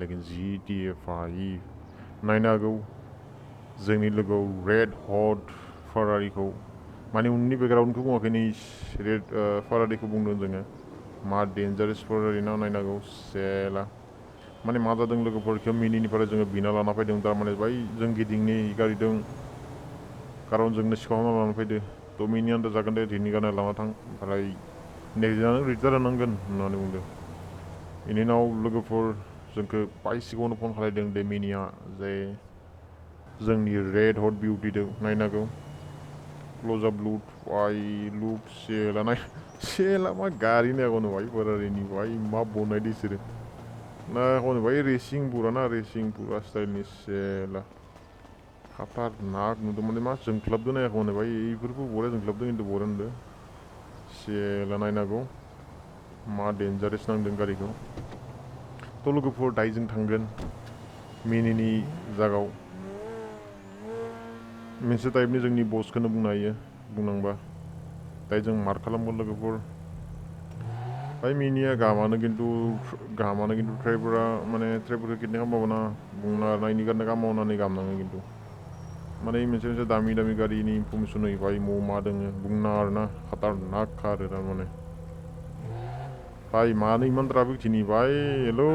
लेकिन GTA 5 नायनो हागौ जोंनि लोगोआव रेड हट फारारिखौ माने उननि बेकग्राउन्डखौ बुङाखै नै रेड फारारिखौ बुंदों जोङो मा डेन्जारेस फारारि ना नायनो हागौ सेला माने मा जादों लोगोफोरखौ मिनिनिफ्राय जोङो बिना लाना फैदों थारमाने बै जों गिदिंनि गारिदों खारन जोंनो सिखावना लाना फैदो थ' मिनि आन्दा जागोन दे दिनै गाना लाना थां ओमफ्राय नेक्स्ट दिनानो रिटार्न होनांगोन होननानै बुंदों बेनि उनाव लोगोफोर जोंखौ बाय सिगाङावनो फन खालायदों दे मिनिया जे जोंनि रेड हट बिउटिदों नायनो हागौ क्लोज आप लुट वाइ लुट सेला मा गारि नायगौनो भाई फारारिनि भाई मा बनायदो इसोरो ना हनै भाई रेसिं पुरा स्टाइलनि सेला खाटारनाक नुदों माने मा जोंख्लाबदो नायाखै माने भाई बेफोरखौ बरिया जोंख्लाबदों खिन्थु बरिया नुदों सेला नायनो हागौ मा डेन्जारेस नांदों गारिखौ थ' लोगोफोर दायो जों थांगोन मिनिनि जागाव मोनसे टाइपनि जोंनि बसखौनो बुंनो हायो बुंनांबा दायो जों मार्क खालामगोन लोगोफोर भाई मिनिया गाहामानो खिन्थु ट्राइभारा माने ट्राइभारखौ किडनेप खालामबाबो बुंना नायनि गारनो गाहाम मावनानै गाहाम नाङो खिन्थु माने मोनसे दामि गारिनि इनफरमेसन होयो भाई मा दोङो बुंना आरोना खाटारनाक खारो थारमाने भाई मानो इमान ट्राफिक दिनै भाई हेलौ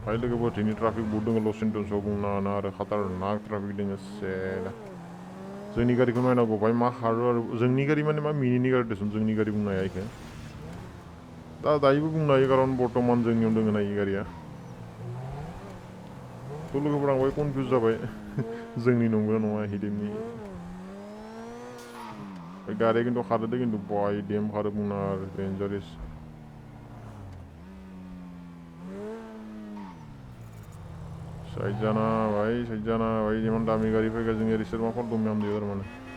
भाई लोगोफोर दिनै ट्राफिक बहुत दङ लस एन्जेल्सआव बुंना आरो खाटारनाक ट्राफिक दङ सेला जोंनि गारिखौ नायनांगौ भाई मा खारो आरो जोंनि गारि माने मा मिनिनि गारि देसन जोंनि गारि बुंनो हाया इखो दायोबो बुंनो हायो खारन बर्तमान जोंनियाव दङ ना इ गारिया थ' लोगोफोर आं बाहाय कनफिउज जाबाय जोंनि नंगौना नङा हिडेननि गारिया खिन्थु खारदो खिन्थु बाय देम खारो बुंना आरो डेन्जारेस साइड जाना भाई इमान दामि गारि फैगा जों इसोर मा खालामदों थारमाने